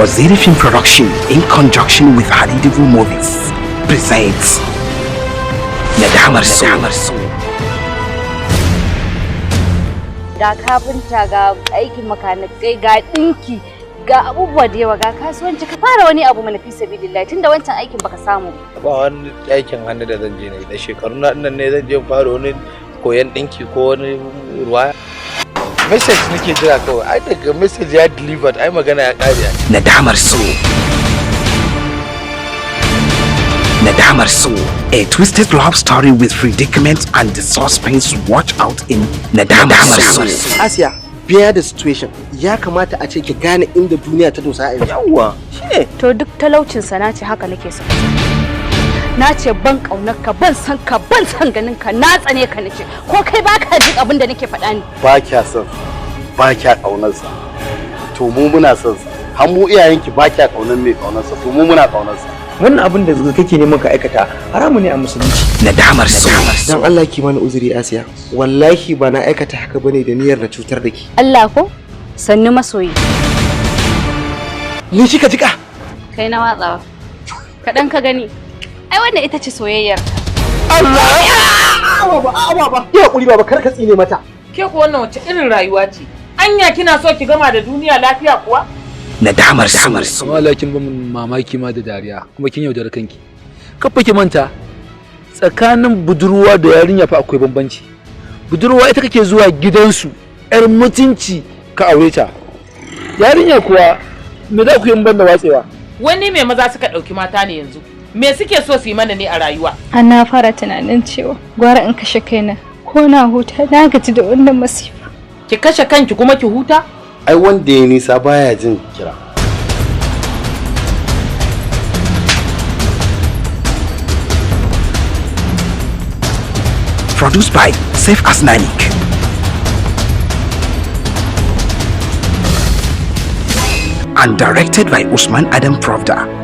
Waziri Film Production, in conjunction with Hadidivu Movies, presents Nadamar So. Ga kafinta, ga aikin makanikai, ga ɗinki, ga abubuwa da yawa, ga kasuwanci. Ka fara wani abu mana, fi sabilillahi, tunda wancan aikin baka samu. Ba wani aikin hannu da zan je ne da shekaru na nan ne zan je in fara wani koyan ɗinki ko wani ruwa. Message nake jira kawai. Ai daga message ya delivered, ai magana ya ƙare. Nadamar So. Nadamar So, a twisted love story with predicament and the suspense. Watch out in Nadamar So. Asiya, bear the situation. Ya kamata a ce ki gane inda duniya ta dosa a yanzu. Yawwa, shine. To, duk talaucin sa nace haka nake so. Na ce ban kaunar ka, ban san ka, ban san ganin ka, na tsane ka. Nace ko kai baka jin abin da nake faɗa ne? Ba kya son, ba kya ƙaunarsa, to mu muna son sa. Har mu iyayenki ba kya ƙaunar mai ƙaunarsa, to mu muna ƙaunarsa. Wannan abin da kake neman ka aikata haramu ne a Musulunci. Nadamar So. Dan Allah ki mani uzuri, Asiya. Wallahi ba na aikata haka bane da niyyar na cutar da ki. Allah ko? Sannu, masoyi. Ni kika jika? Kai na watsawa kaɗan ka gani. Ai wannan ita ce soyayyar. Allah! Baba, a'a baba. Yi hakuri baba, kar ka tsine mata. Ke ko wannan wace irin rayuwa ce? Anya kina so ki gama da duniya lafiya kuwa? Nadamar So. Amma wallahi kin ban mamaki ma da dariya, kuma kin yaudara kanki. Kafa ki manta, tsakanin budurwa da yarinya fa akwai bambanci. Budurwa ita kake zuwa gidansu, yar mutunci, ka aure ta. Yarinya kuwa, me za ku yi in ban da watsewa? Wani me maza suka ɗauki mata ne yanzu? Me suke so su yi mana ne a rayuwa? Har na fara tunanin cewa gwara in kashe kaina ko na huta, na gaji da wannan masifa. Ki kashe kanki kuma ki huta? Ai wanda ya nisa baya jin kira. Produced by Saif Asnanik. And directed by Usman Adam Pravda.